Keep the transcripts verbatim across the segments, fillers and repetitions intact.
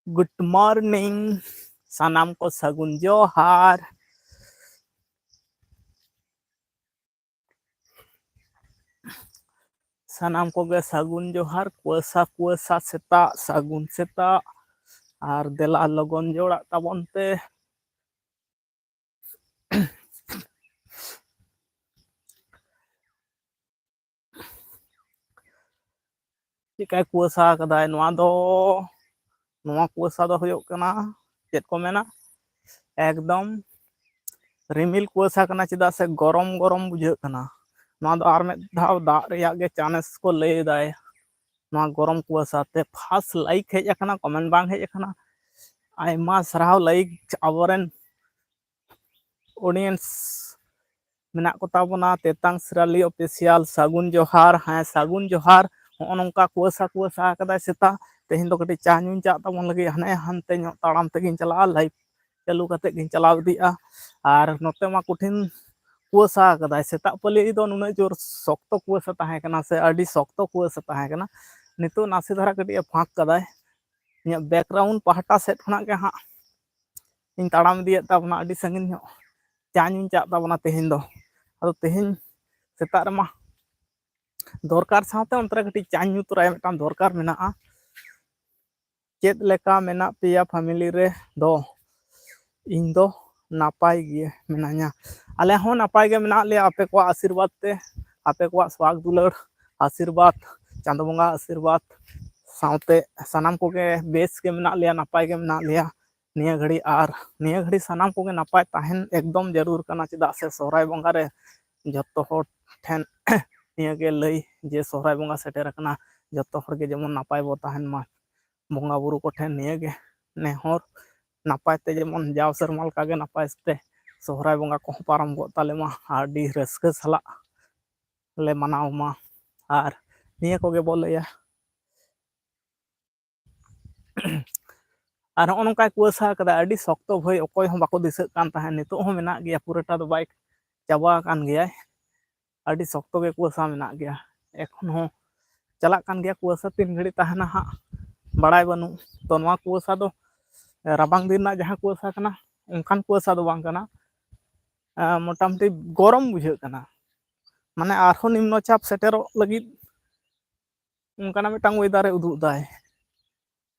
Good morning, ᱥᱟᱱᱟᱢ ᱠᱚ ᱥᱟᱹᱜᱩᱱ ᱡᱚᱦᱟᱨ᱾ ᱥᱟᱱᱟᱢ ᱠᱚᱜᱮ ᱥᱟᱹᱜᱩᱱ ᱡᱚᱦᱟᱨ᱾ ᱠᱩᱣᱟᱹᱥᱟ ᱠᱩᱣᱟᱹᱥᱟ ᱥᱮᱛᱟᱜ, ᱥᱟᱹᱜᱩᱱ ᱥᱮᱛᱟᱜ᱾ ᱟᱨ ᱫᱮᱞᱟ ᱞᱚᱜᱚᱱ ᱡᱚᱲᱟᱜ ᱛᱟᱵᱚᱱ ᱯᱮ᱾ ᱪᱮᱫᱠᱟᱭ ᱠᱩᱣᱟᱹᱥᱟ ᱠᱟᱫᱟᱭ ᱱᱚᱣᱟ ᱫᱚ, ᱱᱚᱣᱟ ᱠᱩᱣᱟᱹᱥᱟ ᱫᱚ ᱦᱩᱭᱩᱜ ᱠᱟᱱᱟ, ᱪᱮᱫ ᱠᱚ ᱢᱮᱱᱟ, ᱮᱠᱫᱚᱢ ᱨᱤᱢᱤᱞ ᱠᱩᱣᱟᱹᱥᱟ ᱠᱟᱱᱟ, ᱪᱮᱫᱟᱜ ᱥᱮ ᱜᱚᱨᱚᱢ ᱜᱚᱨᱚᱢ ᱵᱩᱡᱷᱟᱹᱜ ᱠᱟᱱᱟ᱾ ᱱᱚᱣᱟ ᱫᱚ ᱟᱨ ᱢᱤᱫ ᱫᱷᱟᱣ ᱫᱟᱜ ᱨᱮᱭᱟᱜ ᱜᱮ ᱪᱟᱱᱥ ᱠᱚ ᱞᱟᱹᱭ ᱮᱫᱟᱭ᱾ ᱱᱚᱣᱟ ᱜᱚᱨᱚᱢ ᱠᱩᱣᱟᱹᱥᱟ ᱛᱮ ᱯᱷᱟᱥᱴ ᱞᱟᱭᱤᱠ ᱦᱮᱡ ᱟᱠᱟᱱᱟ, ᱠᱚᱢᱮᱱᱴ ᱵᱟᱝ ᱦᱮᱡ ᱟᱠᱟᱱᱟ᱾ ᱟᱭᱢᱟ ᱥᱟᱨᱦᱟᱣ ᱞᱟᱭᱤᱠ ᱟᱵᱚᱨᱮᱱ ᱚᱰᱤᱭᱮᱱᱥ ᱢᱮᱱᱟᱜ ᱠᱚ ᱛᱟᱵᱚᱱᱟ, ᱛᱮᱛᱟᱝ ᱥᱤᱨᱟᱞᱤ ᱚᱯᱷᱤᱥᱤᱭᱟᱞ, ᱥᱟᱹᱜᱩᱱ ᱡᱚᱦᱟᱨ᱾ ᱦᱮᱸ, ᱥᱟᱹᱜᱩᱱ ᱡᱚᱦᱟᱨ᱾ ᱦᱚᱸᱜᱼᱚ ᱱᱚᱝᱠᱟ ᱠᱩᱣᱟᱹᱥᱟ ᱠᱩᱣᱟᱹᱥᱟ ᱟᱠᱟᱫᱟᱭ ᱥᱮᱛᱟᱜ᱾ ᱛᱮᱦᱮᱧ ᱫᱚ ᱠᱟᱹᱴᱤᱡ ᱪᱟ ᱧᱩᱧ ᱪᱟᱜ ᱛᱟᱵᱚᱱ ᱞᱟᱹᱜᱤᱫ, ᱦᱟᱱᱮ ᱦᱟᱱᱛᱮ ᱧᱚᱜ ᱛᱟᱲᱟᱢ ᱛᱮᱜᱤᱧ ᱪᱟᱞᱟᱜᱼᱟ, ᱞᱟᱭᱤᱵᱷ ᱪᱟᱹᱞᱩ ᱠᱟᱛᱮᱫ ᱜᱤᱧ ᱪᱟᱞᱟᱣ ᱤᱫᱤᱜᱼᱟ᱾ ᱟᱨ ᱱᱚᱛᱮ ᱢᱟ ᱠᱚᱴᱷᱤᱱ ᱠᱩᱣᱟᱹᱥᱟ ᱟᱠᱟᱫᱟᱭ᱾ ᱥᱮᱛᱟᱜ ᱯᱟᱹᱞᱤ ᱫᱚ ᱱᱩᱱᱟᱹᱜ ᱡᱳᱨ ᱥᱚᱠᱛᱚ ᱠᱩᱣᱟᱹᱥᱟ ᱛᱟᱦᱮᱸ ᱠᱟᱱᱟ, ᱥᱮ ᱟᱹᱰᱤ ᱥᱚᱠᱛᱚ ᱠᱩᱣᱟᱹᱥᱟ ᱛᱟᱦᱮᱸ ᱠᱟᱱᱟ᱾ ᱱᱤᱛᱚᱜ ᱱᱟᱥᱮ ᱫᱷᱟᱨᱟ ᱠᱟᱹᱴᱤᱡ ᱮ ᱯᱷᱟᱸᱠ ᱠᱟᱫᱟᱭ᱾ ᱤᱧᱟᱹᱜ ᱵᱮᱠᱜᱨᱟᱣᱩᱱᱰ ᱯᱟᱦᱴᱟ ᱥᱮᱫ ᱠᱷᱚᱱᱟᱜ ᱜᱮ ᱦᱟᱸᱜ ᱤᱧ ᱛᱟᱲᱟᱢ ᱤᱫᱤᱭᱮᱫ ᱛᱟᱵᱚᱱᱟ, ᱟᱹᱰᱤ ᱥᱟᱺᱜᱤᱧ ᱧᱚᱜ ᱪᱟ ᱧᱩᱧ ᱪᱟᱜ ᱛᱟᱵᱚᱱᱟ ᱛᱮᱦᱮᱧ ᱫᱚ᱾ ᱟᱫᱚ ᱛᱮᱦᱮᱧ ᱥᱮᱛᱟᱜ ᱨᱮᱢᱟ ᱫᱚᱨᱠᱟᱨ ᱥᱟᱶᱛᱮ ᱚᱱᱛᱮ ᱨᱮ ᱠᱟᱹᱴᱤᱡ ᱪᱟᱧ ᱧᱩ ᱛᱚᱨᱟᱭᱟ, ᱢᱤᱫᱴᱟᱝ ᱫᱚᱨᱠᱟᱨ ᱢᱮᱱᱟᱜᱼᱟ᱾ ᱪᱮᱫ ᱞᱮᱠᱟ ᱢᱮᱱᱟᱜ ᱯᱮᱭᱟ ᱯᱷᱮᱢᱮᱞᱤ ᱨᱮ ᱫᱚ? ᱤᱧ ᱫᱚ ᱱᱟᱯᱟᱭ ᱜᱮ ᱢᱮᱱᱟᱧᱟ᱾ ᱟᱞᱮ ᱦᱚᱸ ᱱᱟᱯᱟᱭ ᱜᱮ ᱢᱮᱱᱟᱜ ᱞᱮᱭᱟ, ᱟᱯᱮ ᱠᱚᱣᱟᱜ ᱟᱥᱤᱨᱵᱟᱫᱽ ᱛᱮ, ᱟᱯᱮ ᱠᱚᱣᱟᱜ ᱥᱚᱣᱟᱜᱽ ᱫᱩᱞᱟᱹᱲ ᱟᱥᱤᱨᱵᱟᱫᱽ, ᱪᱟᱸᱫᱚ ᱵᱚᱸᱜᱟ ᱟᱥᱤᱨᱵᱟᱫᱽ ᱥᱟᱶᱛᱮ ᱥᱟᱱᱟᱢ ᱠᱚᱜᱮ ᱵᱮᱥ ᱜᱮ ᱢᱮᱱᱟᱜ ᱞᱮᱭᱟ, ᱱᱟᱯᱟᱭ ᱜᱮ ᱢᱮᱱᱟᱜ ᱞᱮᱭᱟ ᱱᱤᱭᱟᱹ ᱜᱷᱟᱹᱲᱤ᱾ ᱟᱨ ᱱᱤᱭᱟᱹ ᱜᱷᱟᱹᱲᱤ ᱥᱟᱱᱟᱢ ᱠᱚᱜᱮ ᱱᱟᱯᱟᱭ ᱛᱟᱦᱮᱱ ᱮᱠᱫᱚᱢ ᱡᱟᱹᱨᱩᱲ ᱠᱟᱱᱟ, ᱪᱮᱫᱟᱜ ᱥᱮ ᱥᱚᱦᱨᱟᱭ ᱵᱚᱸᱜᱟ ᱨᱮ ᱡᱚᱛᱚ ᱦᱚᱲ ᱴᱷᱮᱱ ᱱᱤᱭᱟᱹ ᱜᱮ ᱞᱟᱹᱭ ᱡᱮ ᱥᱚᱦᱨᱟᱭ ᱵᱚᱸᱜᱟ ᱥᱮᱴᱮᱨ ᱟᱠᱟᱱᱟ, ᱡᱚᱛᱚ ᱦᱚᱲ ᱜᱮ ᱡᱮᱢᱚᱱ ᱱᱟᱯᱟᱭ ᱵᱚ ᱛᱟᱦᱮᱱ ᱢᱟ᱾ ᱵᱚᱸᱜᱟ ᱵᱩᱨᱩ ᱠᱚᱴᱷᱮᱱ ᱱᱤᱭᱟᱹ ᱜᱮ ᱱᱮᱦᱚᱨ, ᱱᱟᱯᱟᱭ ᱛᱮ ᱡᱮᱢᱚᱱ ᱡᱟᱣ ᱥᱮᱨᱢᱟ ᱞᱮᱠᱟ ᱜᱮ ᱱᱟᱯᱟᱭ ᱛᱮ ᱥᱚᱦᱨᱟᱭ ᱵᱚᱸᱜᱟ ᱠᱚᱦᱚᱸ ᱯᱟᱨᱚᱢ ᱠᱚᱜ ᱛᱟᱞᱮ ᱢᱟ, ᱟᱹᱰᱤ ᱨᱟᱹᱥᱠᱟᱹ ᱥᱟᱞᱟᱜ ᱞᱮ ᱢᱟᱱᱟᱣ ᱢᱟ᱾ ᱟᱨ ᱱᱤᱭᱟᱹ ᱠᱚᱜᱮ ᱵᱚ ᱞᱟᱹᱭᱟ᱾ ᱟᱨ ᱱᱚᱜᱼᱚ ᱱᱚᱝᱠᱟᱭ ᱠᱩᱣᱟᱹᱥᱟ ᱠᱟᱫᱟ, ᱟᱹᱰᱤ ᱥᱚᱠᱛᱚ ᱵᱷᱟᱹᱭ, ᱚᱠᱚᱭ ᱦᱚᱸ ᱵᱟᱠᱚ ᱫᱤᱥᱟᱹᱜ ᱠᱟᱱ ᱛᱟᱦᱮᱸᱫ, ᱱᱤᱛᱚᱜ ᱦᱚᱸ ᱢᱮᱱᱟᱜ ᱜᱮᱭᱟ, ᱯᱩᱨᱟᱹᱴᱟ ᱫᱚ ᱵᱟᱭ ᱪᱟᱵᱟ ᱟᱠᱟᱱ ᱜᱮᱭᱟᱭ᱾ ᱟᱹᱰᱤ ᱥᱚᱠᱛᱚ ᱜᱮ ᱠᱩᱣᱟᱹᱥᱟ ᱢᱮᱱᱟᱜ ᱜᱮᱭᱟ, ᱮᱠᱷᱚᱱ ᱦᱚᱸ ᱪᱟᱞᱟᱜ ᱠᱟᱱ ᱜᱮᱭᱟ᱾ ᱠᱩᱣᱟᱹᱥᱟ ᱛᱤᱱ ᱜᱷᱟᱹᱲᱤᱡ ᱛᱟᱦᱮᱱᱟ ᱦᱟᱸᱜ, ᱵᱟᱲᱟᱭ ᱵᱟᱹᱱᱩᱜ᱾ ᱛᱚ ᱱᱚᱣᱟ ᱠᱩᱣᱟᱹᱥᱟ ᱫᱚ ᱨᱟᱵᱟᱝ ᱫᱤᱱ ᱨᱮᱱᱟᱜ ᱡᱟᱦᱟᱸ ᱠᱩᱣᱟᱹᱥᱟ ᱠᱟᱱᱟ, ᱚᱱᱠᱟᱱ ᱠᱩᱣᱟᱹᱥᱟ ᱫᱚ ᱵᱟᱝ ᱠᱟᱱᱟ᱾ ᱢᱚᱴᱟᱢᱩᱴᱤ ᱜᱚᱨᱚᱢ ᱵᱩᱡᱷᱟᱹᱜ ᱠᱟᱱᱟ, ᱢᱟᱱᱮ ᱟᱨᱦᱚᱸ ᱱᱤᱢᱱᱚ ᱪᱟᱯ ᱥᱮᱴᱮᱨᱚᱜ ᱞᱟᱹᱜᱤᱫ ᱚᱱᱠᱟᱱᱟᱜ ᱢᱤᱫᱴᱟᱝ ᱳᱭᱮᱫᱟᱨᱮ ᱩᱫᱩᱜ ᱫᱟᱭ᱾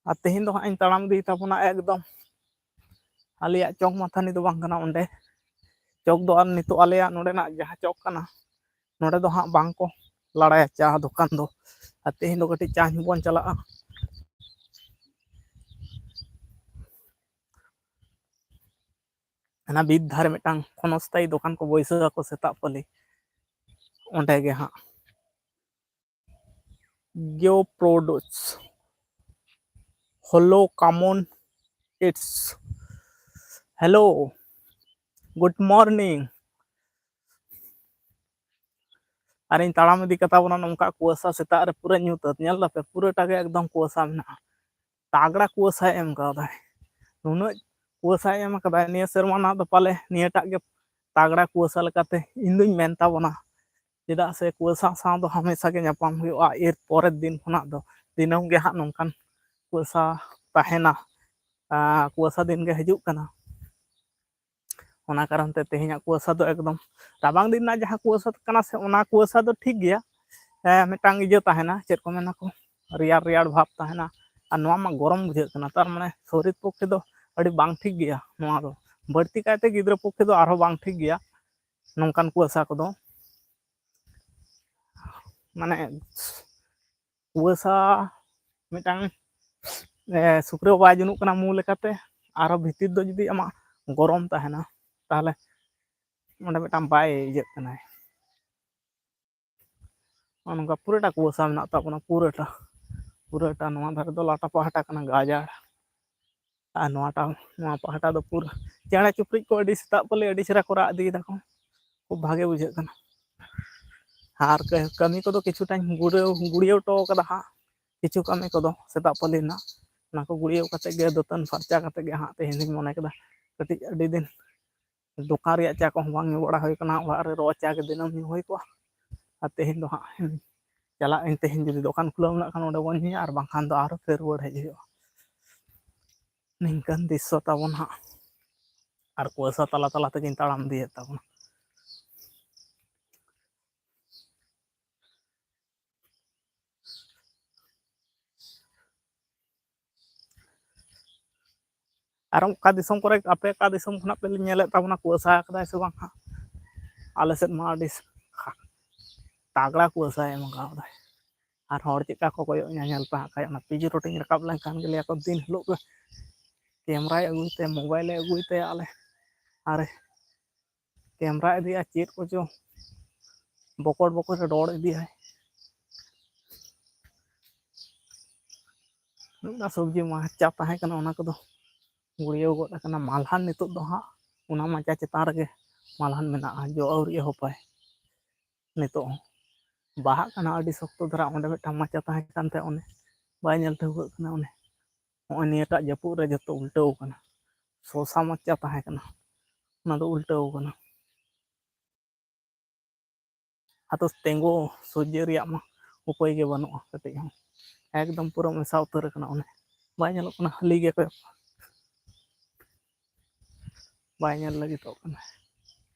ᱟᱨ ᱛᱮᱦᱮᱧ ᱫᱚ ᱦᱟᱸᱜ ᱤᱧ ᱛᱟᱲᱟᱢ ᱤᱫᱤᱭ ᱛᱟᱵᱚᱱᱟ ᱮᱠᱫᱚᱢ ᱟᱞᱮᱭᱟᱜ ᱪᱚᱠ ᱢᱟᱛᱷᱟᱹᱱᱤ ᱫᱚ ᱵᱟᱝ ᱠᱟᱱᱟ, ᱚᱸᱰᱮ ᱪᱚᱠ ᱫᱚ᱾ ᱟᱨ ᱱᱤᱛᱚᱜ ᱟᱞᱮᱭᱟᱜ ᱱᱚᱰᱮᱱᱟᱜ ᱡᱟᱦᱟᱸ ᱪᱚᱠ ᱠᱟᱱᱟ, ᱱᱚᱰᱮ ᱫᱚ ᱦᱟᱸᱜ ᱵᱟᱝ ᱠᱚ ᱞᱟᱲᱟᱭᱟ ᱪᱟ ᱫᱚᱠᱟᱱ ᱫᱚ᱾ ᱟᱨ ᱛᱮᱦᱮᱧ ᱫᱚ ᱠᱟᱹᱴᱤᱡ ᱪᱟ ᱧᱩ ᱵᱚᱱ ᱪᱟᱞᱟᱜᱼᱟ᱾ ᱚᱱᱟ ᱵᱤᱨ ᱫᱷᱟᱨᱮ ᱢᱤᱫᱴᱟᱝ ᱠᱷᱚᱱᱚᱥᱛᱷᱟᱭᱤ ᱫᱚᱠᱟᱱ ᱠᱚ ᱵᱟᱹᱭᱥᱟᱹᱣ ᱟᱠᱚ ᱥᱮᱛᱟᱜ ᱯᱟᱹᱞᱤ, ᱚᱸᱰᱮ ᱜᱮ ᱦᱟᱸᱜ᱾ Geo Products. Hello, come on. It's hello. Good morning. ᱟᱨᱤᱧ ᱛᱟᱲᱟᱢ ᱤᱫᱤ ᱠᱟᱛᱟ ᱵᱚᱱᱟ ᱱᱚᱝᱠᱟ ᱠᱩᱣᱟᱹᱥᱟ ᱥᱮᱛᱟᱜ ᱨᱮ ᱯᱩᱨᱟᱹ ᱧᱩᱛᱟᱹᱛ᱾ ᱧᱮᱞ ᱫᱟᱯᱮ, ᱯᱩᱨᱟᱹᱴᱟ ᱜᱮ ᱮᱠᱫᱚᱢ ᱠᱩᱣᱟᱹᱥᱟ ᱢᱮᱱᱟᱜᱼᱟ᱾ ᱛᱟᱜᱽᱲᱟ ᱠᱩᱣᱟᱹᱥᱟᱭ ᱮᱢ ᱠᱟᱣᱫᱟᱭ᱾ ᱱᱩᱱᱟᱹᱜ ᱠᱩᱣᱟᱹᱥᱟᱭ ᱮᱢ ᱠᱟᱫᱟᱭ, ᱱᱤᱭᱟᱹ ᱥᱮᱨᱢᱟ ᱨᱮᱱᱟᱜ ᱫᱚ ᱯᱟᱞᱮ ᱱᱤᱭᱟᱹᱴᱟᱜ ᱜᱮ ᱛᱟᱜᱽᱲᱟ ᱠᱩᱣᱟᱹᱥᱟ ᱞᱮᱠᱟᱛᱮ ᱤᱧ ᱫᱩᱧ ᱢᱮᱱ ᱛᱟᱵᱚᱱᱟ᱾ ᱪᱮᱫᱟᱜ ᱥᱮ ᱠᱩᱣᱟᱹᱥᱟ ᱥᱟᱶ ᱫᱚ ᱦᱟᱢᱮᱥᱟ ᱜᱮ ᱧᱟᱯᱟᱢ ᱦᱩᱭᱩᱜᱼᱟ᱾ ᱮᱨ ᱯᱚᱨᱮᱨ ᱫᱤᱱ ᱠᱷᱚᱱᱟᱜ ᱫᱚ ᱫᱤᱱᱟᱹᱢ ᱜᱮ ᱦᱟᱸᱜ ᱱᱚᱝᱠᱟᱱ ᱠᱩᱣᱟᱹᱥᱟ ᱛᱟᱦᱮᱱᱟ᱾ ᱟᱨ ᱠᱩᱣᱟᱹᱥᱟ ᱫᱤᱱ ᱜᱮ ᱦᱤᱡᱩᱜ ᱠᱟᱱᱟ᱾ ᱚᱱᱟ ᱠᱟᱨᱚᱱ ᱛᱮ ᱛᱮᱦᱮᱧᱟᱜ ᱠᱩᱣᱟᱹᱥᱟ ᱫᱚ ᱮᱠᱫᱚᱢ ᱨᱟᱵᱟᱝ ᱫᱤᱱ ᱨᱮᱱᱟᱜ ᱡᱟᱦᱟᱸ ᱠᱩᱣᱟᱹᱥᱟ ᱠᱟᱱᱟ ᱥᱮ, ᱚᱱᱟ ᱠᱩᱣᱟᱹᱥᱟ ᱫᱚ ᱴᱷᱤᱠ ᱜᱮᱭᱟ᱾ ᱦᱮᱸ, ᱢᱤᱫᱴᱟᱝ ᱤᱭᱟᱹ ᱛᱟᱦᱮᱱᱟ, ᱪᱮᱫ ᱠᱚ ᱢᱮᱱᱟ ᱠᱚ, ᱨᱮᱭᱟᱲ ᱨᱮᱭᱟᱲ ᱵᱷᱟᱵᱽ ᱛᱟᱦᱮᱱᱟ᱾ ᱟᱨ ᱱᱚᱣᱟ ᱢᱟ ᱜᱚᱨᱚᱢ ᱵᱩᱡᱷᱟᱹᱜ ᱠᱟᱱᱟ, ᱛᱟᱨ ᱢᱟᱱᱮ ᱥᱚᱨᱤᱨ ᱯᱚᱠᱠᱷᱮ ᱫᱚ ᱟᱹᱰᱤ ᱵᱟᱝ ᱴᱷᱤᱠ ᱜᱮᱭᱟ ᱱᱚᱣᱟ ᱫᱚ᱾ ᱵᱟᱹᱲᱛᱤ ᱠᱟᱭᱛᱮ ᱜᱤᱫᱽᱨᱟᱹ ᱯᱚᱠᱠᱷᱮ ᱫᱚ ᱟᱨᱦᱚᱸ ᱵᱟᱝ ᱴᱷᱤᱠ ᱜᱮᱭᱟ ᱱᱚᱝᱠᱟᱱ ᱠᱩᱣᱟᱹᱥᱟ ᱠᱚᱫᱚ᱾ ᱢᱟᱱᱮ ᱠᱩᱣᱟᱹᱥᱟ ᱢᱤᱫᱴᱟᱝ, ᱮ, ᱥᱩᱠᱨᱤ ᱵᱟᱵᱟ ᱡᱩᱱᱩᱜ ᱠᱟᱱᱟ ᱢᱩ ᱞᱮᱠᱟᱛᱮ, ᱟᱨᱦᱚᱸ ᱵᱷᱤᱛᱤᱨ ᱫᱚ ᱡᱩᱫᱤ ᱟᱢᱟᱜ ᱜᱚᱨᱚᱢ ᱛᱟᱦᱮᱱᱟ, ᱛᱟᱦᱚᱞᱮ ᱚᱸᱰᱮ ᱢᱤᱫᱴᱟᱝ ᱵᱟᱭ ᱤᱭᱟᱹᱜ ᱠᱟᱱᱟᱭ᱾ ᱱᱚᱜᱼᱚ ᱱᱚᱝᱠᱟ ᱯᱩᱨᱟᱹᱴᱟ ᱠᱩᱣᱟᱹᱥᱟ ᱢᱮᱱᱟᱜ ᱛᱟᱵᱚᱱᱟ, ᱯᱩᱨᱟᱹᱴᱟ, ᱯᱩᱨᱟᱹᱴᱟ᱾ ᱱᱚᱣᱟ ᱫᱷᱟᱨᱮ ᱫᱚ ᱞᱟᱴᱟ ᱯᱟᱦᱴᱟ ᱠᱟᱱᱟ, ᱜᱟᱡᱟᱲ᱾ ᱟᱨ ᱱᱚᱣᱟᱴᱟᱜ, ᱱᱚᱣᱟ ᱯᱟᱦᱴᱟ ᱫᱚ ᱯᱩᱨᱟᱹ ᱪᱮᱬᱮ ᱪᱩᱯᱲᱤᱡ ᱠᱚ ᱟᱹᱰᱤ ᱥᱮᱛᱟᱜ ᱯᱟᱹᱞᱤ ᱟᱹᱰᱤ ᱪᱮᱦᱨᱟ ᱠᱚ ᱨᱟᱜ ᱤᱫᱤᱭᱮᱫᱟ ᱠᱚ, ᱠᱷᱩᱵ ᱵᱷᱟᱜᱮ ᱵᱩᱡᱷᱟᱹᱜ ᱠᱟᱱᱟ᱾ ᱟᱨ ᱠᱟᱹ-, ᱠᱟᱹᱢᱤ ᱠᱚᱫᱚ ᱠᱤᱪᱷᱩᱴᱟᱧ ᱜᱩᱲᱟᱹᱣ, ᱜᱩᱲᱭᱟᱹᱣ ᱦᱚᱴᱚ ᱠᱟᱫᱟ ᱦᱟᱸᱜ, ᱠᱤᱪᱷᱩ ᱠᱟᱹᱢᱤ ᱠᱚᱫᱚ ᱥᱮᱛᱟᱜ ᱯᱟᱹᱞᱤ ᱨᱮᱱᱟᱜ, ᱚᱱᱟ ᱠᱚ ᱜᱩᱲᱭᱟᱹᱣ ᱠᱟᱛᱮ ᱜᱮ, ᱫᱟᱹᱛᱟᱹᱱ ᱯᱷᱟᱨᱪᱟ ᱠᱟᱛᱮ ᱜᱮ ᱦᱟᱸᱜ ᱛᱮᱦᱮᱧ ᱫᱚᱧ ᱢᱚᱱᱮ ᱠᱮᱫᱟ ᱠᱟᱹᱴᱤᱡ ᱟᱹᱰᱤ ᱫᱤᱱ ᱫᱚᱠᱟᱱ ᱨᱮᱭᱟᱜ ᱪᱟ ᱠᱚᱦᱚᱸ ᱵᱟᱝ ᱧᱩ ᱵᱟᱲᱟ ᱦᱩᱭ ᱠᱟᱱᱟ, ᱚᱲᱟᱜ ᱨᱮ ᱨᱚ ᱪᱟ ᱜᱮ ᱫᱤᱱᱟᱹᱢ ᱧᱩ ᱦᱩᱭ ᱠᱚᱜᱼᱟ᱾ ᱟᱨ ᱛᱮᱦᱮᱧ ᱫᱚ ᱦᱟᱸᱜ ᱪᱟᱞᱟᱜ ᱟᱹᱧ ᱛᱮᱦᱮᱧ, ᱡᱩᱫᱤ ᱫᱚᱠᱟᱱ ᱠᱷᱩᱞᱟᱹᱣ ᱢᱮᱱᱟᱜ ᱠᱷᱟᱱ ᱚᱸᱰᱮ ᱵᱚᱱ ᱧᱩᱭᱟ, ᱟᱨ ᱵᱟᱝᱠᱷᱟᱱ ᱫᱚ ᱟᱨᱦᱚᱸ ᱯᱷᱮᱨ ᱨᱩᱣᱟᱹᱲ ᱦᱮᱡ ᱦᱩᱭᱩᱜᱼᱟ᱾ ᱱᱤᱝᱠᱟᱹᱱ ᱫᱨᱤᱥᱥᱚ ᱛᱟᱵᱚᱱ ᱦᱟᱸᱜ, ᱟᱨ ᱠᱩᱣᱟᱹᱥᱟ ᱛᱟᱞᱟ ᱛᱟᱞᱟ ᱛᱮᱜᱤᱧ ᱛᱟᱲᱟᱢ ᱤᱫᱤᱭᱮᱫ ᱛᱟᱵᱚᱱᱟ᱾ ᱟᱨ ᱚᱠᱟ ᱫᱤᱥᱚᱢ ᱠᱚᱨᱮ, ᱟᱯᱮ ᱚᱠᱟ ᱫᱤᱥᱚᱢ ᱠᱷᱚᱱᱟᱜ ᱯᱮ ᱧᱮᱞᱮᱫ ᱛᱟᱵᱚᱱᱟ, ᱠᱩᱣᱟᱹᱥᱟ ᱟᱠᱟᱫᱟᱭ ᱥᱮ ᱵᱟᱝ ᱦᱟᱸᱜ? ᱟᱞᱮ ᱥᱮᱫ ᱢᱟ ᱟᱹᱰᱤ ᱛᱟᱜᱽᱲᱟ ᱠᱩᱣᱟᱹᱥᱟᱭ ᱮᱢ ᱟᱠᱟᱫᱟᱭ᱾ ᱟᱨ ᱦᱚᱲ ᱪᱮᱫᱠᱟ ᱠᱚ ᱠᱚᱭᱚᱜ ᱤᱧᱟ ᱧᱮᱞ ᱯᱮ ᱦᱟᱸᱜ ᱠᱷᱟᱡ, ᱚᱱᱟ ᱯᱤᱪ ᱨᱳᱰ ᱤᱧ ᱨᱟᱠᱟᱵ ᱞᱮᱱᱠᱷᱟᱱ ᱜᱮ ᱞᱟᱹᱭᱟᱠᱚ, ᱫᱤᱱ ᱦᱤᱞᱳᱜ ᱜᱮ ᱠᱮᱢᱨᱟᱭ ᱟᱹᱜᱩᱭ ᱛᱮ, ᱢᱳᱵᱟᱭᱤᱞᱮ ᱟᱹᱜᱩᱭ ᱛᱮ, ᱟᱞᱮ ᱟᱨᱮ ᱠᱮᱢᱨᱟ ᱤᱫᱤᱭᱟ, ᱪᱮᱫ ᱠᱚᱪᱚ ᱵᱚᱠᱚᱲ ᱵᱚᱠᱚᱲ ᱮ ᱨᱚᱲ ᱤᱫᱤᱭᱟᱭ᱾ ᱚᱱᱟ ᱥᱚᱵᱽᱡᱤ ᱢᱟᱪᱟ ᱛᱟᱦᱮᱸ ᱠᱟᱱᱟ, ᱚᱱᱟ ᱠᱚᱫᱚ ᱜᱩᱲᱭᱟᱹᱣ ᱜᱚᱫ ᱟᱠᱟᱱᱟ᱾ ᱢᱟᱞᱦᱟᱱ ᱱᱤᱛᱚᱜ ᱫᱚ ᱦᱟᱸᱜ ᱚᱱᱟ ᱢᱟᱪᱟ ᱪᱮᱛᱟᱱ ᱨᱮᱜᱮ ᱢᱟᱞᱦᱟᱱ ᱢᱮᱱᱟᱜᱼᱟ, ᱡᱚ ᱟᱹᱣᱨᱤ ᱮᱦᱚᱵᱟᱭ᱾ ᱱᱤᱛᱚᱜ ᱦᱚᱸ ᱵᱟᱦᱟᱜ ᱠᱟᱱᱟ ᱟᱹᱰᱤ ᱥᱚᱠᱛᱚ ᱫᱷᱟᱨᱟ᱾ ᱚᱸᱰᱮ ᱢᱤᱫᱴᱟᱝ ᱢᱟᱪᱟ ᱛᱟᱦᱮᱸ ᱠᱟᱱ ᱛᱟᱦᱮᱸ, ᱚᱱᱮ ᱵᱟᱭ ᱧᱮᱞ ᱴᱷᱟᱹᱣᱠᱟᱹᱜ ᱠᱟᱱᱟ᱾ ᱚᱱᱮ ᱱᱚᱜᱼᱚᱭ ᱱᱤᱭᱟᱹᱴᱟᱜ ᱡᱟᱹᱯᱩᱫ ᱨᱮ ᱡᱚᱛᱚ ᱩᱞᱴᱟᱹᱣ ᱠᱟᱱᱟ᱾ ᱥᱚᱥᱟ ᱢᱟᱪᱟ ᱛᱟᱦᱮᱸ ᱠᱟᱱᱟ, ᱚᱱᱟ ᱫᱚ ᱩᱞᱴᱟᱹᱣ ᱠᱟᱱᱟ᱾ ᱟᱫᱚ ᱛᱮᱸᱜᱳ ᱥᱚᱡᱷᱮ ᱨᱮᱭᱟᱜ ᱢᱟ ᱩᱯᱟᱹᱭ ᱜᱮ ᱵᱟᱹᱱᱩᱜᱼᱟ ᱠᱟᱹᱴᱤᱡ ᱦᱚᱸ, ᱮᱠᱫᱚᱢ ᱯᱩᱨᱟᱹ ᱢᱮᱥᱟ ᱩᱛᱟᱹᱨ ᱟᱠᱟᱱᱟ᱾ ᱚᱱᱮ ᱵᱟᱭ ᱧᱮᱞᱚᱜ ᱠᱟᱱᱟ, ᱦᱟᱹᱞᱤ ᱜᱮ ᱠᱚᱭᱚᱜ, ᱵᱟᱭ ᱧᱮᱞ ᱞᱟᱹᱜᱤᱫᱚᱜ ᱠᱟᱱᱟ᱾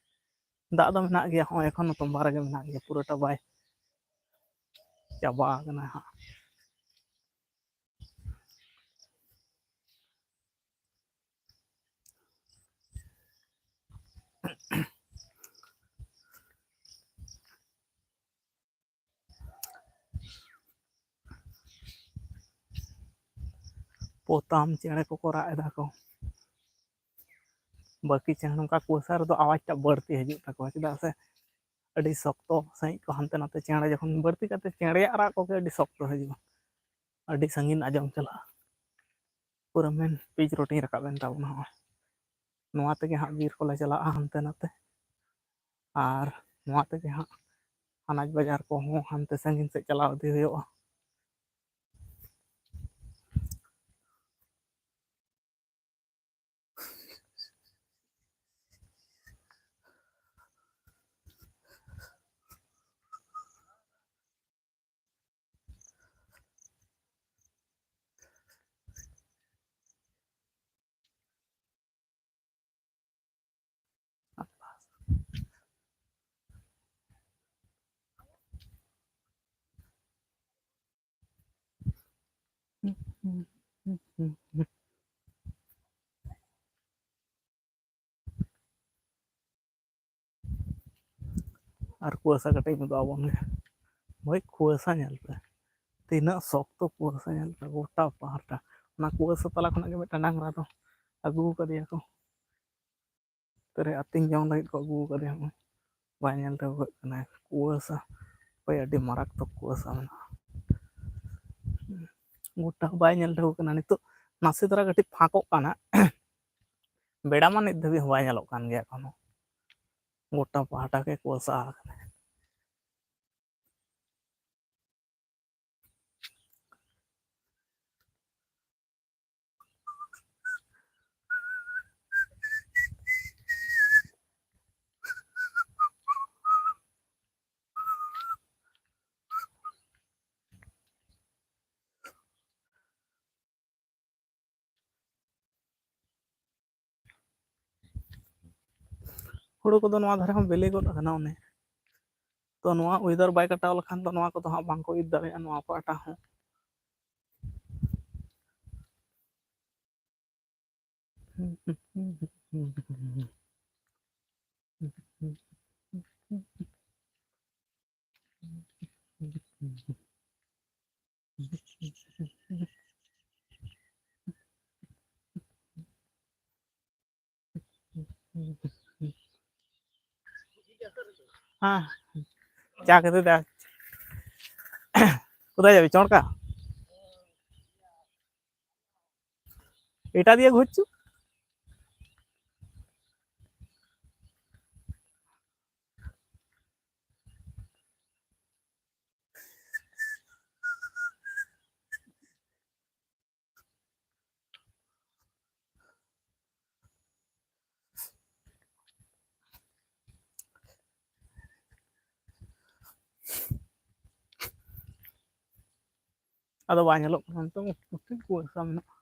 ᱫᱟᱜ ᱫᱚ ᱢᱮᱱᱟᱜ ᱜᱮᱭᱟ, ᱦᱚᱸᱜᱼᱚᱭ ᱮᱠᱷᱚᱱ ᱦᱚᱸ ᱛᱚᱸᱵᱟ ᱨᱮᱜᱮ ᱢᱮᱱᱟᱜ ᱜᱮᱭᱟ, ᱯᱩᱨᱟᱹᱴᱟ ᱵᱟᱭ ᱪᱟᱵᱟ ᱟᱠᱟᱱᱟ ᱦᱟᱸᱜ᱾ ᱯᱚᱛᱟᱢ ᱪᱮᱬᱮ ᱠᱚᱠᱚ ᱨᱟᱜ ᱮᱫᱟ ᱠᱚ᱾ ᱵᱟᱹᱠᱤ ᱪᱮᱬᱮ ᱱᱚᱝᱠᱟ ᱠᱩᱣᱟᱹᱥᱟ ᱨᱮᱫᱚ ᱟᱣᱟᱡᱽ ᱴᱟᱜ ᱵᱟᱹᱲᱛᱤ ᱦᱤᱡᱩᱜ ᱛᱟᱠᱚᱣᱟ, ᱪᱮᱫᱟᱜ ᱥᱮ ᱟᱹᱰᱤ ᱥᱚᱠᱛᱚ ᱥᱟᱺᱦᱤᱡ ᱠᱚ ᱦᱟᱱᱛᱮ ᱱᱟᱛᱮ᱾ ᱪᱮᱬᱮ ᱡᱚᱠᱷᱚᱱ ᱵᱟᱹᱲᱛᱤ ᱠᱟᱛᱮ ᱪᱮᱬᱮᱭᱟᱜ ᱨᱟᱜ ᱠᱚᱜᱮ ᱟᱹᱰᱤ ᱥᱚᱠᱛᱚ ᱦᱤᱡᱩᱜᱼᱟ, ᱟᱹᱰᱤ ᱥᱟᱺᱜᱤᱧ ᱟᱸᱡᱚᱢ ᱪᱟᱞᱟᱜᱼᱟ᱾ ᱯᱩᱨᱟᱹ ᱢᱮᱱ ᱯᱤᱪ ᱨᱳᱰ ᱤᱧ ᱨᱟᱠᱟᱵ ᱮᱱ ᱛᱟᱵᱚᱱᱟ᱾ ᱦᱚᱸᱜᱼᱚᱭ ᱱᱚᱣᱟ ᱛᱮᱜᱮ ᱦᱟᱸᱜ ᱵᱤᱨ ᱠᱚᱞᱮ ᱪᱟᱞᱟᱜᱼᱟ ᱦᱟᱱᱛᱮ ᱱᱟᱛᱮ, ᱟᱨ ᱱᱚᱣᱟ ᱛᱮᱜᱮ ᱦᱟᱸᱜ ᱟᱱᱟᱡᱽ ᱵᱟᱡᱟᱨ ᱠᱚᱦᱚᱸ ᱦᱟᱱᱛᱮ ᱥᱟᱺᱜᱤᱧ ᱥᱮᱫ ᱪᱟᱞᱟᱣ ᱤᱫᱤ ᱦᱩᱭᱩᱜᱼᱟ᱾ ᱟᱨ ᱠᱩᱣᱟᱹᱥᱟ ᱠᱟᱹᱴᱤᱡ ᱢᱤᱫ ᱫᱚ ᱟᱵᱚᱱ ᱜᱮ᱾ ᱦᱳᱭ, ᱠᱩᱣᱟᱹᱥᱟ ᱧᱮᱞ ᱯᱮ, ᱛᱤᱱᱟᱹᱜ ᱥᱚᱠᱛᱚ ᱠᱩᱣᱟᱹᱥᱟ ᱧᱮᱞ ᱯᱮ, ᱜᱚᱴᱟ ᱯᱟᱦᱴᱟ᱾ ᱚᱱᱟ ᱠᱩᱣᱟᱹᱥᱟ ᱛᱟᱞᱟ ᱠᱷᱚᱱᱟᱜ ᱜᱮ ᱢᱤᱫᱴᱟᱝ ᱰᱟᱝᱨᱟ ᱫᱚ ᱟᱹᱜᱩ ᱠᱟᱫᱮᱭᱟ ᱠᱚ᱾ ᱛᱮᱨᱮ ᱟᱹᱛᱤᱧ ᱡᱚᱝ ᱞᱟᱹᱜᱤᱫ ᱠᱚ ᱟᱹᱜᱩ ᱠᱟᱫᱮᱭᱟ᱾ ᱵᱟᱭ ᱧᱮᱞ ᱴᱷᱟᱹᱣᱠᱟᱹᱜ ᱠᱟᱱᱟ ᱠᱩᱣᱟᱹᱥᱟ᱾ ᱦᱳᱭ, ᱟᱹᱰᱤ ᱢᱟᱨᱟᱠᱛᱚᱠ ᱠᱩᱣᱟᱹᱥᱟ ᱢᱮᱱᱟᱜᱼᱟ᱾ ᱜᱚᱴᱟ ᱵᱟᱭ ᱧᱮᱞ ᱴᱷᱟᱹᱣᱠᱟᱹᱜ ᱠᱟᱱᱟ᱾ ᱱᱤᱛᱚᱜ ᱱᱟᱥᱮ ᱫᱷᱟᱨᱟ ᱠᱟᱹᱴᱤᱡ ᱯᱷᱟᱸᱠᱚᱜ ᱠᱟᱱᱟ᱾ ᱵᱮᱲᱟ ᱢᱟ ᱱᱤᱛ ᱫᱷᱟᱹᱵᱤᱡ ᱦᱚᱸ ᱵᱟᱭ ᱧᱮᱞᱚᱜ ᱠᱟᱱ ᱜᱮᱭᱟ ᱮᱠᱷᱚᱱᱳ᱾ ᱜᱚᱴᱟ ᱯᱟᱦᱴᱟ ᱜᱮ ᱠᱩᱣᱟᱹᱥᱟ ᱟᱠᱟᱱᱟ᱾ ᱦᱩᱲᱩ ᱠᱚᱫᱚ ᱱᱚᱣᱟ ᱫᱷᱟᱨᱮ ᱦᱚᱸ ᱵᱤᱞᱤ ᱜᱚᱫ ᱟᱠᱟᱱᱟ ᱚᱱᱮ᱾ ᱛᱚ, ᱱᱚᱣᱟ weather ᱵᱟᱭ ᱠᱟᱴᱟᱣ ᱞᱮᱠᱷᱟᱱ ᱫᱚ ᱱᱚᱣᱟ ᱠᱚᱫᱚ ᱦᱟᱸᱜ ᱵᱟᱝᱠᱚ ᱤᱨ ᱫᱟᱲᱮᱭᱟᱜᱼᱟ, ᱱᱚᱣᱟ ᱯᱟᱦᱴᱟ ᱦᱚᱸ᱾ হ্যাঁ, চা খেতে দেখ। কোথায় যাবি, চড়কা? এটা দিয়ে ঘুরছো? ᱟᱫᱚ ᱵᱟᱭ ᱧᱮᱞᱚᱜ ᱠᱟᱱᱟ ᱱᱤᱛᱚᱝ, ᱠᱩᱴᱷᱤᱱ ᱠᱩᱣᱟᱹᱥᱟ ᱢᱮᱱᱟᱜᱼᱟ᱾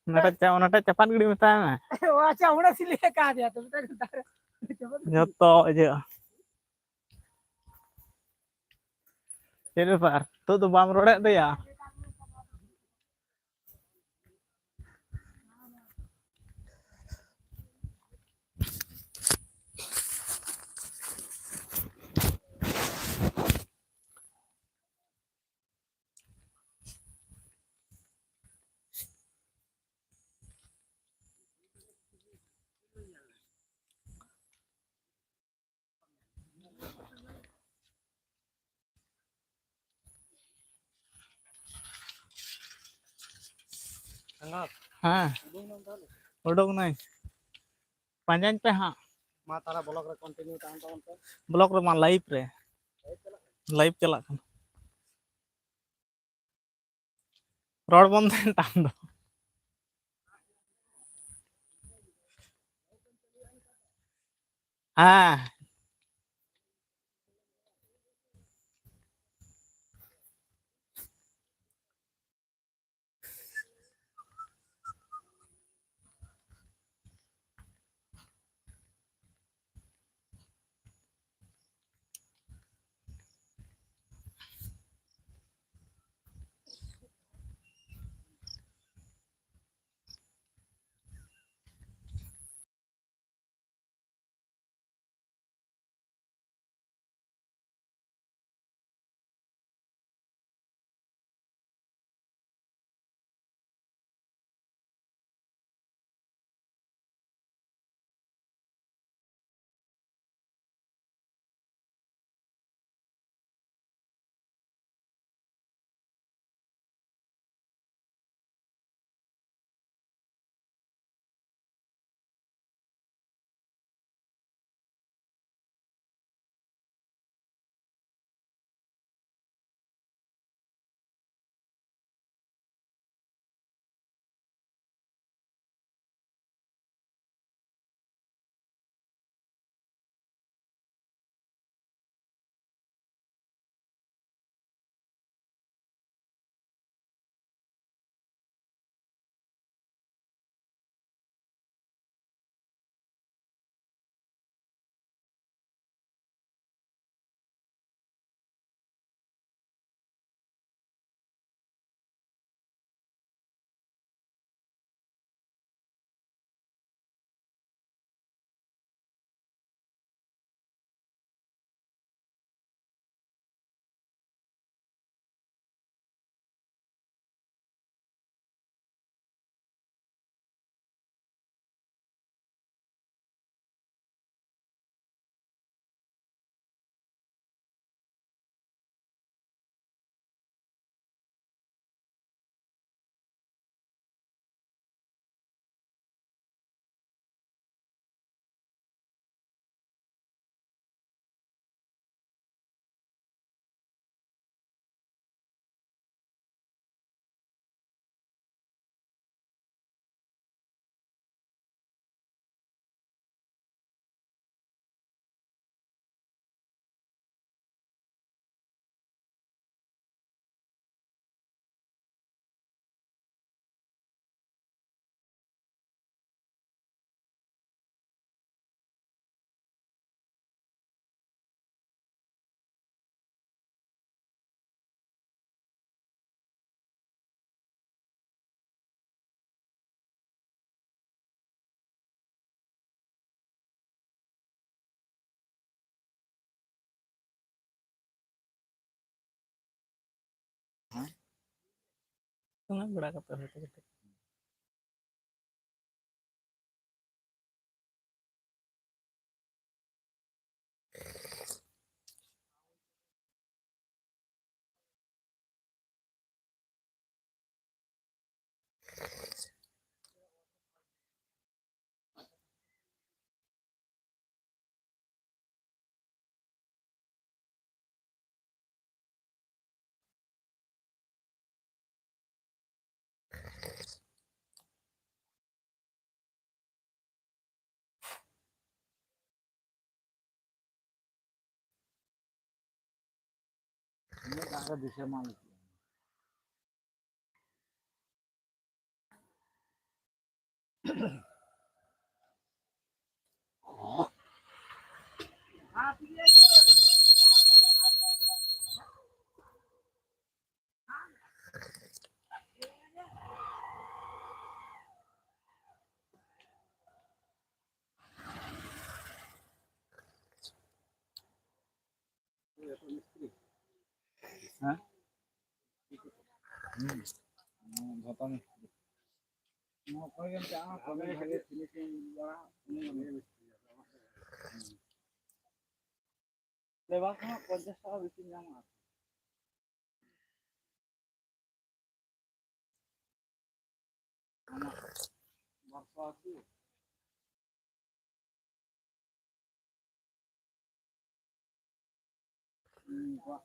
ᱚᱱᱟᱴᱟᱜ ᱪᱟ-, ᱚᱱᱟᱴᱟᱜ ᱪᱟᱯᱟᱫ ᱜᱤᱰᱤ ᱢᱮᱛᱟᱭ ᱢᱮ᱾ ᱚ, ᱟᱪᱪᱷᱟ, ᱚᱱᱟ ᱥᱤᱞᱮ ᱠᱟᱫᱮᱭᱟ ᱛᱚ, ᱢᱤᱫᱴᱟᱝ ᱫᱟᱨᱮ᱾ ᱡᱚᱛᱚ ᱤᱭᱟᱹ᱾ ᱪᱮᱫ ᱵᱮᱯᱟᱨ? ᱱᱤᱛᱚᱜ ᱫᱚ ᱵᱟᱢ ᱨᱚᱲᱮᱫ ᱫᱚᱭᱟ? ᱦᱮᱸ, ᱩᱰᱩᱠ ᱱᱟᱹᱧ᱾ ᱯᱟᱸᱡᱟᱧ ᱯᱮ ᱦᱟᱸᱜ᱾ ᱢᱟ ᱛᱟᱦᱞᱮ ᱵᱞᱚᱠ ᱨᱮ ᱠᱚᱱᱴᱤᱱᱤᱭᱩ ᱛᱟᱦᱮᱱ ᱛᱟᱵᱚᱱ ᱯᱮ᱾ ᱵᱞᱚᱠ ᱨᱮ ᱢᱟ ᱞᱟᱭᱤᱵᱷ ᱨᱮ, ᱞᱟᱭᱤᱵᱷ ᱪᱟᱞᱟᱜ ᱠᱟᱱᱟ᱾ ᱨᱚᱲ ᱵᱚᱱᱫᱚᱭᱮᱱ ᱛᱟᱢ ᱫᱚ᱾ ᱦᱮᱸ᱾ ᱚᱱᱟ ᱵᱟᱲᱟ ᱠᱟᱛᱮ ᱦᱚᱭᱛᱳ ᱠᱟᱹᱴᱤᱡ᱾ ᱤᱱᱟᱹᱜ ᱫᱟᱜ ᱨᱮ ᱫᱤᱥᱟᱹ ᱢᱟ ᱞᱟᱹᱜᱤᱫ᱾ ᱦᱮᱸ? ᱦᱩᱸ᱾ ᱦᱩᱸ, ᱡᱷᱚᱛᱚ ᱢᱤᱥᱛᱨᱤ᱾ ᱱᱚᱣᱟ ᱚᱠᱚᱭ ᱜᱮᱢ ᱪᱟᱞᱟᱜᱼᱟ, ᱠᱟᱹᱢᱤ ᱵᱷᱟᱜᱮ finishing ᱚᱲᱟᱜ, ᱩᱱᱤ ᱜᱮ ᱢᱤᱥᱛᱨᱤ᱾ ᱦᱩᱸ᱾ ᱞᱮᱵᱟᱨ ᱠᱚᱦᱚᱸ ᱯᱚᱧᱪᱟᱥ ᱴᱟᱠᱟ ᱵᱮᱥᱤ ᱧᱟᱢᱟ᱾ ᱟᱢᱟᱜ ᱵᱟᱨᱥᱚ ᱟᱥᱤ᱾ ᱩᱱᱠᱩᱣᱟᱜ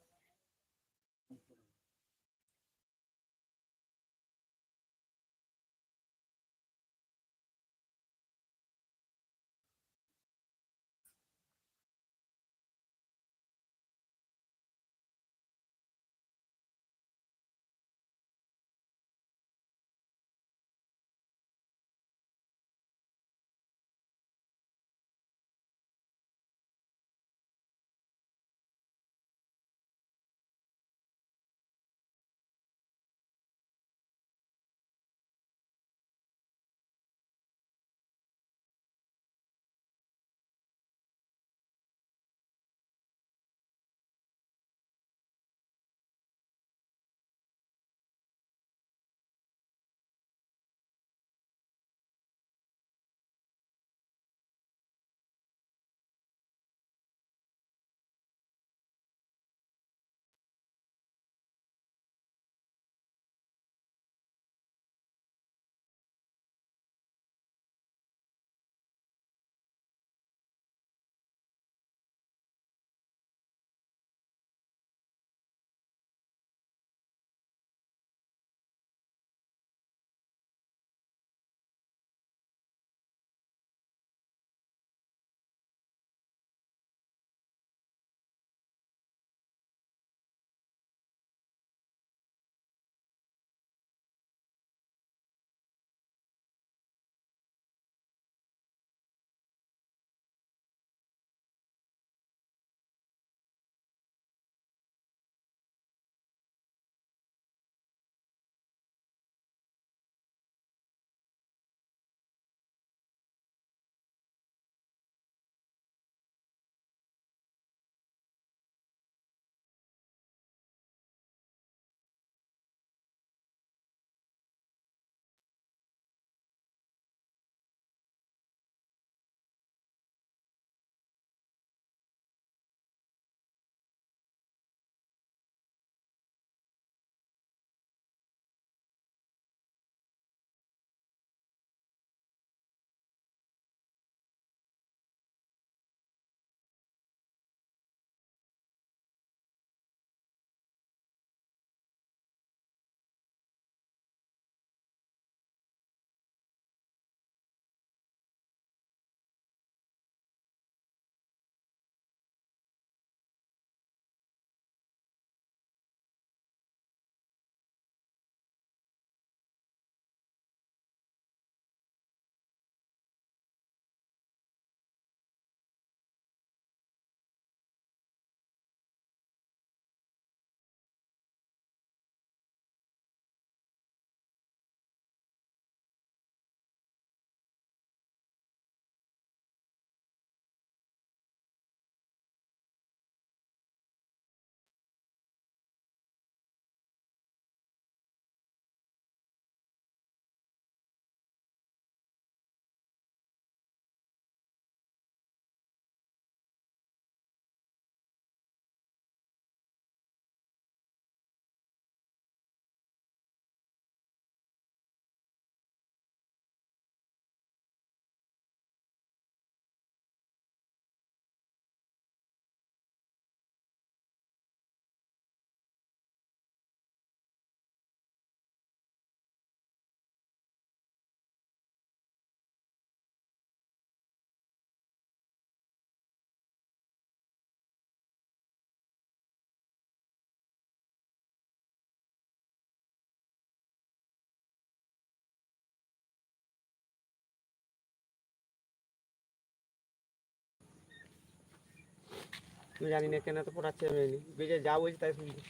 আমি জানি না কেন এত পড়াচ্ছে আমি জানি। বেজে যা বলছি তাই শুনছি।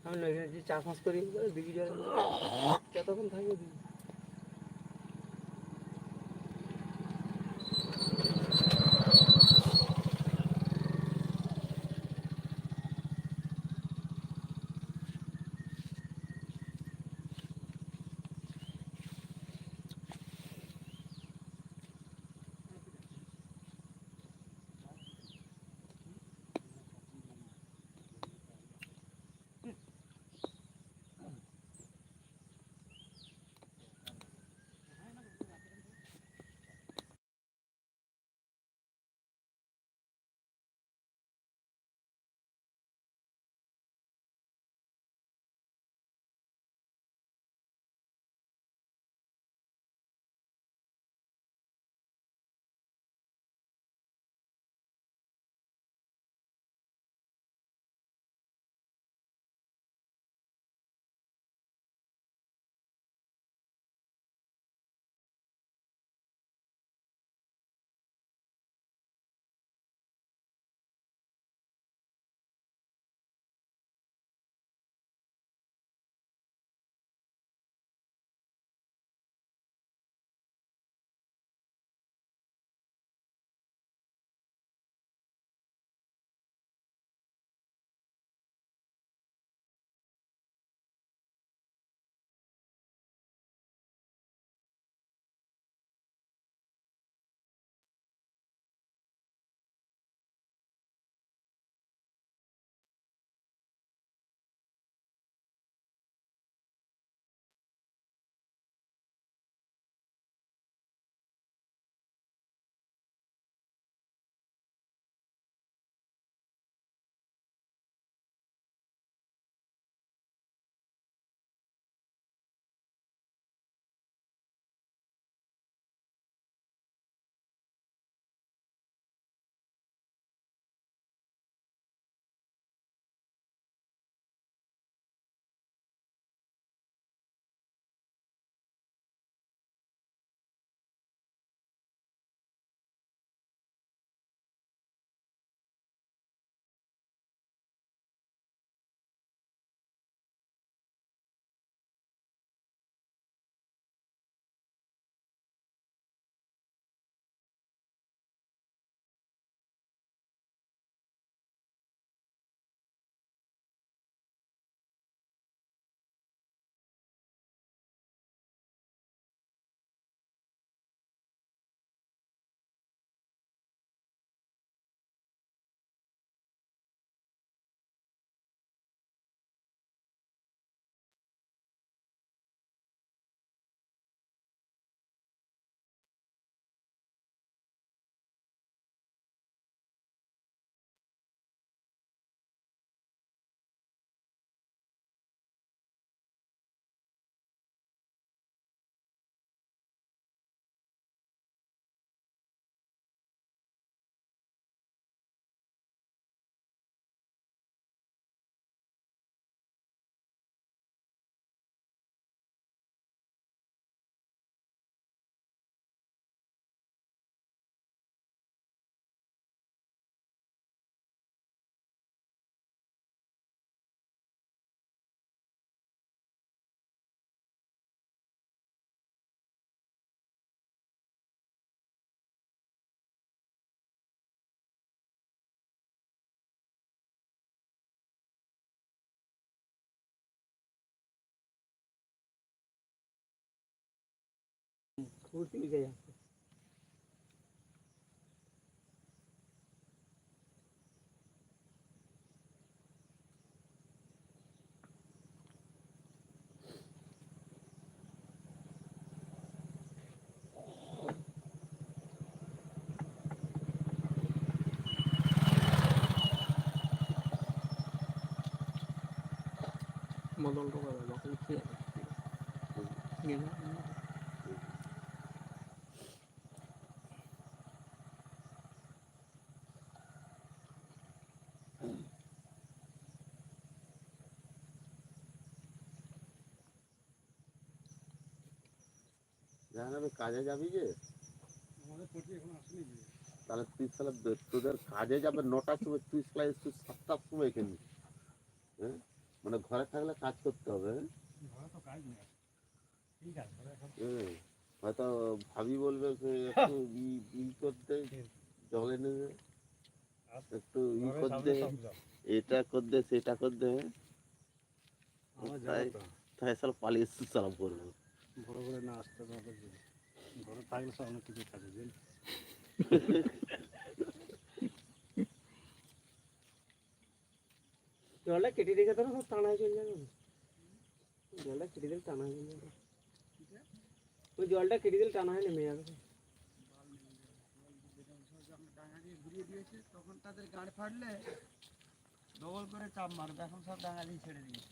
আমি নদী নদী চাষবাস করি, দেখি জল কতক্ষণ থাকবে। ᱵᱷᱩᱨᱛᱤ ᱤᱫᱤᱭᱟ᱾ ᱵᱚᱫᱚᱞ ᱦᱚᱴᱚ ᱠᱟᱫᱟ, ᱵᱟᱠᱚ ᱠᱩᱥᱤᱭᱟᱜ ᱠᱟᱱᱟ᱾ ᱧᱮᱞᱚᱜ ᱠᱟᱱᱟ᱾ জাহাঙ্গীর, কাজে যাবি যে? আমাদের পার্টি এখন আসেনি যে। তাহলে তুই তাহলে বে-, তোদের কাজে যাবে নটার সময়, তুই সালা এসছিস সাতটার সময় এখানে। হ্যাঁ? মানে ঘরে থাকলে কাজ করতে হবে, হ্যাঁ? ঘরে তো কাজ নেই। ঠিক আছে, ঘরে এখন। হ্যাঁ। হয়তো ভাবি বলবে যে একটু ই, ই করতে, জল এনে দে। আর একটু ই ঘরে কর সামনে দে, সব জল। এটা কর দে, সেটা কর দে, হ্যাঁ? আমার তাই, জানো তো। তাই সালা পালিয়ে এসেছি সালাম করবো। বড় করে না আসতে পারবে যে। ঘরে থাকলে সব অনেক কিছু থাকে, বুঝলি? জলটা কেটে রেখে ধরো, সব টানা হয়ে চলে যাবে। জলটা কেটে দিলে টানা হয়ে যাবে। ওই জলটা কেটে দিলে টানা হয়ে নেমে যাবে। ডাঙা দিয়ে ঘুরিয়ে দিয়েছে, তখন তাদের গাঁড় ফাটলে ডবল করে চাপ মারবে, এখন সব ডাঙা দিয়ে ছেড়ে দিয়েছে।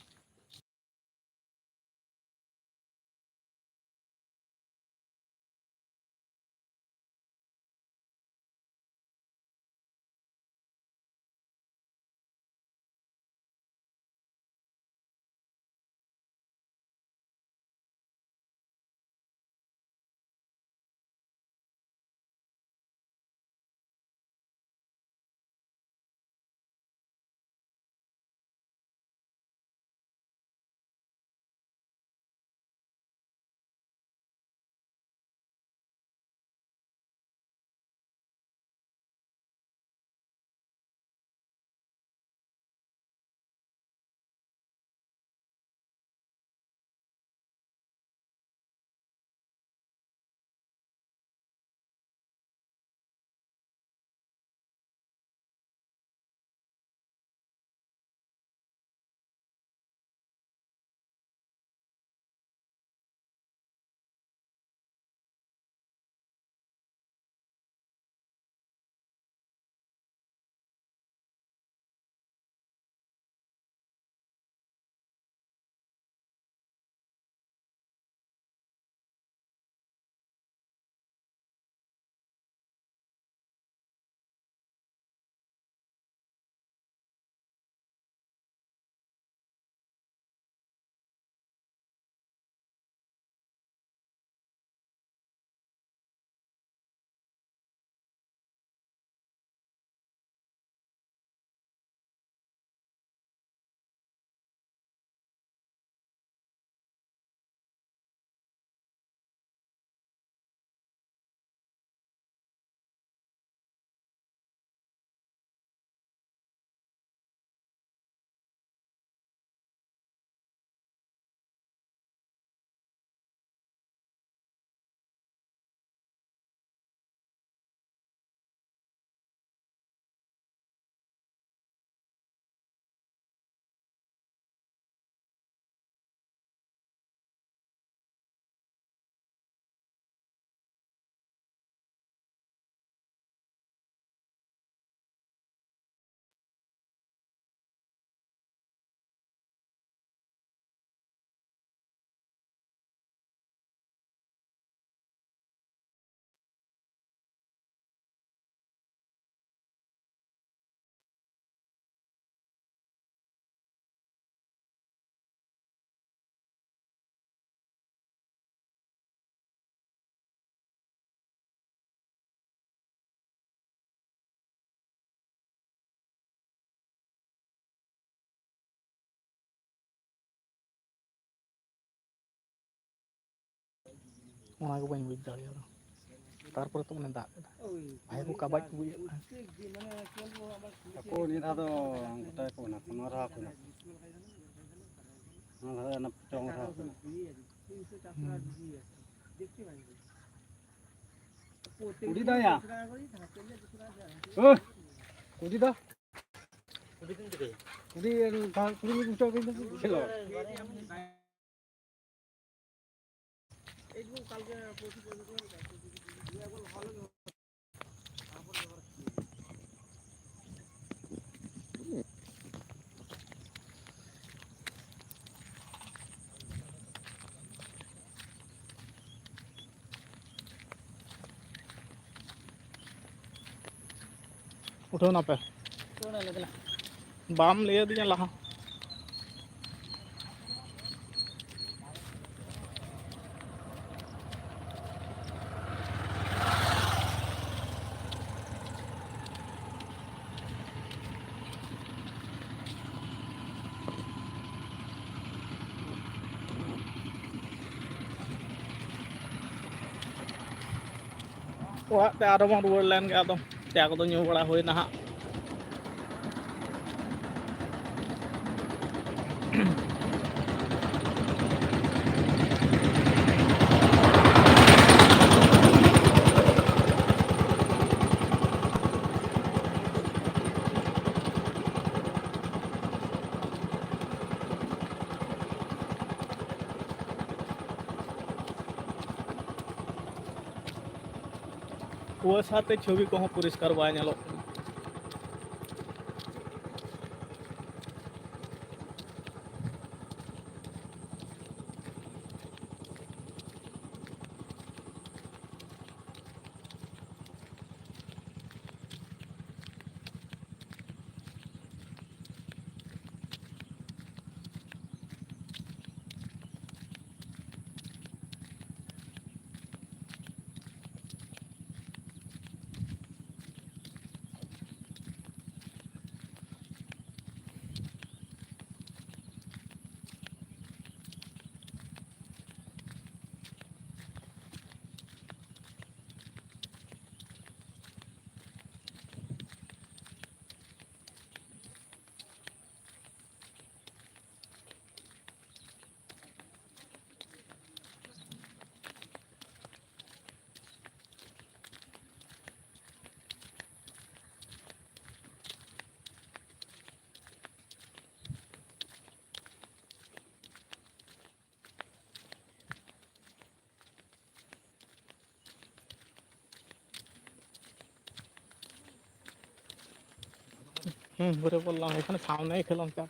ᱚᱱᱟ ᱜᱮ ᱵᱟᱹᱧ ᱵᱩᱡᱽ ᱫᱟᱲᱮᱭᱟᱫᱟ᱾ ᱛᱟᱨᱯᱚᱨᱮ ᱛᱚ ᱢᱚᱱᱮ ᱫᱟᱜ ᱠᱮᱫᱟ᱾ ᱵᱷᱟᱭ ᱠᱚ ᱠᱟᱵᱟᱡ ᱠᱚ ᱵᱩᱡᱷᱟᱹᱜ ᱠᱟᱱᱟ᱾ ᱟᱠᱚ ᱱᱤᱭᱟᱹ ᱫᱷᱟᱣ ᱫᱚ ᱜᱚᱴᱟ ᱜᱮᱠᱚ ᱢᱮᱱᱟᱜ ᱠᱚᱣᱟ, ᱱᱚᱣᱟ ᱫᱷᱟᱣ ᱠᱚ ᱢᱮᱱᱟᱜ ᱠᱚᱣᱟ᱾ ᱱᱚᱣᱟ ᱫᱷᱟᱣ ᱚᱱᱟ ᱪᱚᱝ ᱫᱷᱟᱣ ᱠᱚ ᱢᱮᱱᱟᱜ ᱠᱚᱣᱟ᱾ ᱦᱩᱸ᱾ ᱠᱩᱰᱤ ᱫᱟᱭᱟ᱾ ᱳ, ᱠᱩᱰᱤ ᱫᱟ᱾ ᱠᱩᱰᱤ ᱫᱟ, ᱠᱩᱰᱤ ᱫᱟ, ᱠᱩᱰᱤ ᱫᱟ᱾ ᱩᱴᱷᱟᱹᱣ ᱱᱟᱯᱮ᱾ ᱵᱟᱢ ᱞᱟᱹᱭ ᱟᱹᱫᱤᱧᱟ ᱞᱟᱦᱟ᱾ ᱚᱲᱟᱜ ᱛᱮ ᱟᱨᱚ ᱵᱚᱱ ᱨᱩᱣᱟᱹᱲ ᱞᱮᱱ ᱜᱮ, ᱟᱫᱚ ᱪᱟ ᱠᱚᱫᱚ ᱧᱩ ᱵᱟᱲᱟ ᱦᱩᱭᱱᱟ ᱦᱟᱸᱜ᱾ ᱠᱩᱣᱟᱹᱥᱟ ᱛᱮ ᱪᱷᱚᱵᱤ ᱠᱚᱦᱚᱸ ᱯᱚᱨᱤᱥᱠᱟᱨ ᱵᱟᱭ ᱧᱮᱞᱚᱜ ᱠᱟᱱᱟ᱾ হুম, ঘুরে পড়লাম। এখানে সামনেই খেলাম চার।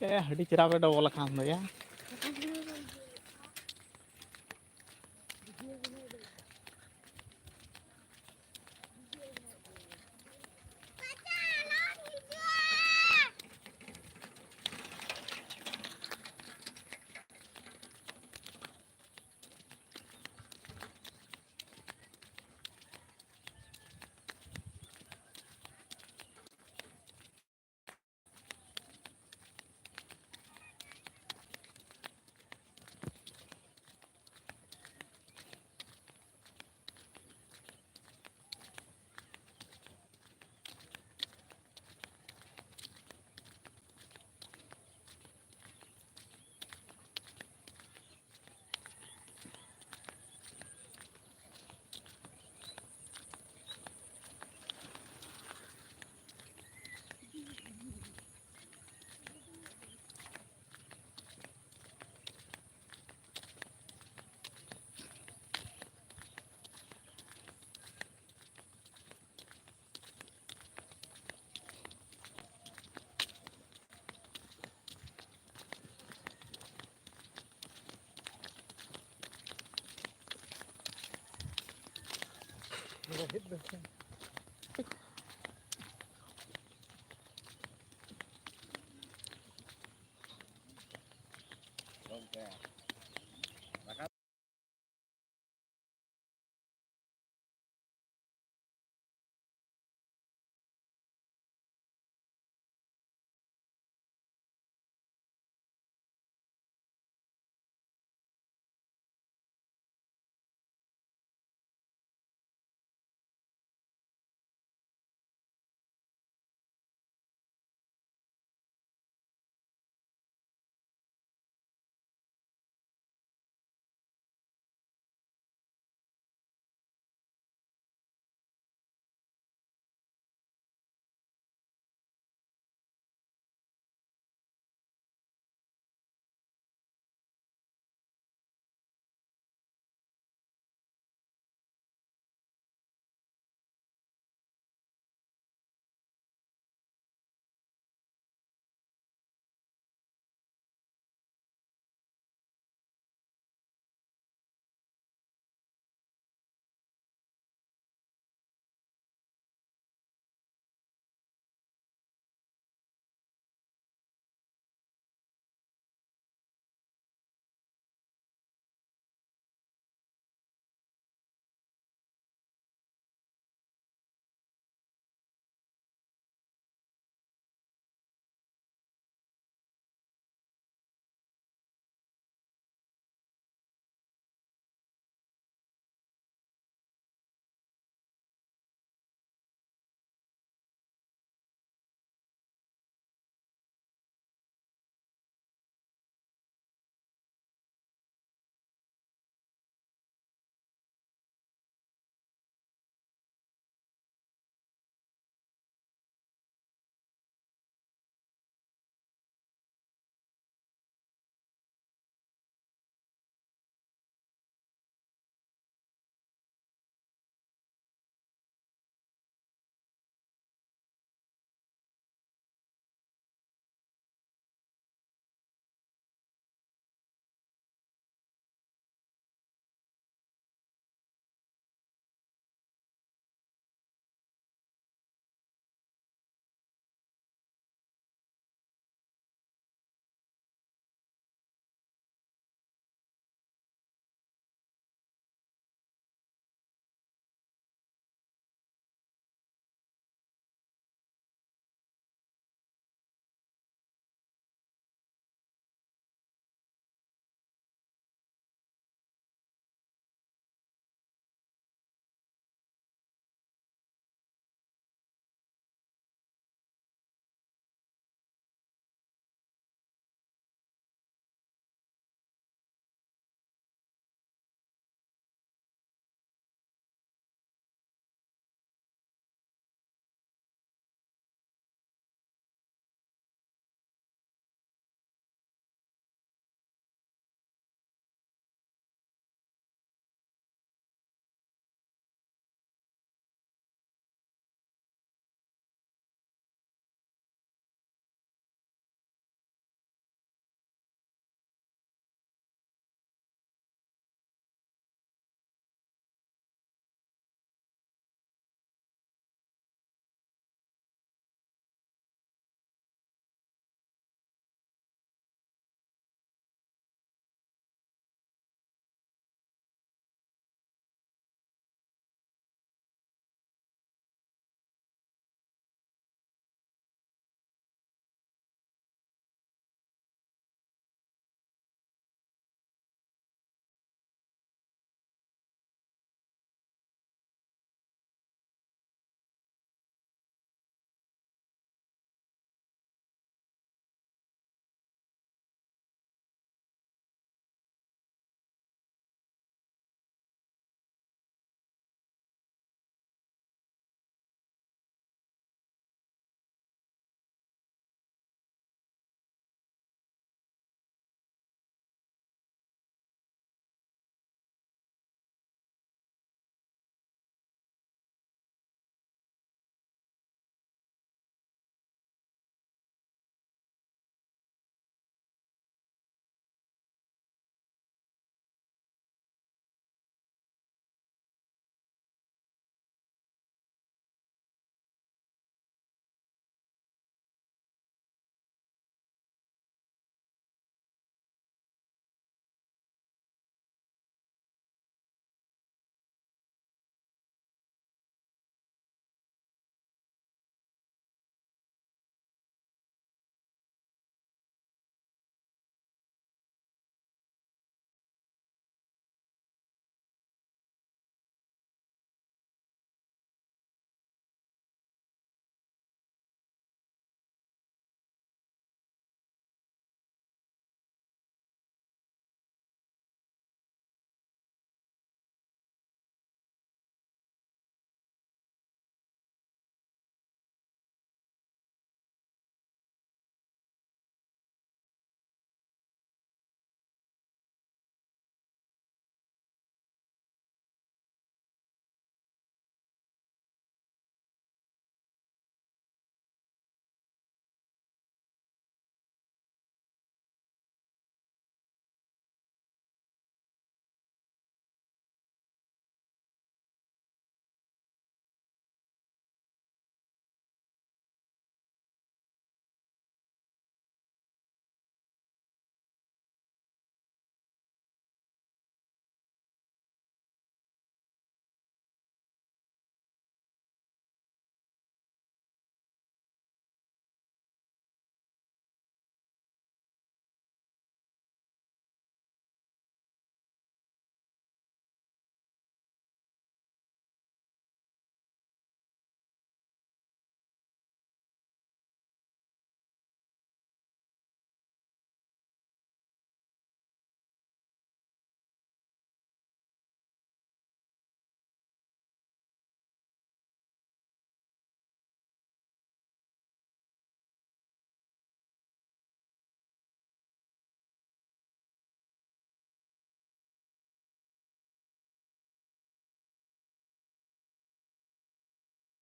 ᱮ, ᱟᱹᱰᱤ ᱪᱮᱦᱨᱟ ᱯᱮ ᱰᱚᱵᱚᱞ ᱟᱠᱟᱱ ᱫᱚᱭᱟ᱾ ᱜᱚᱢᱠᱮ᱾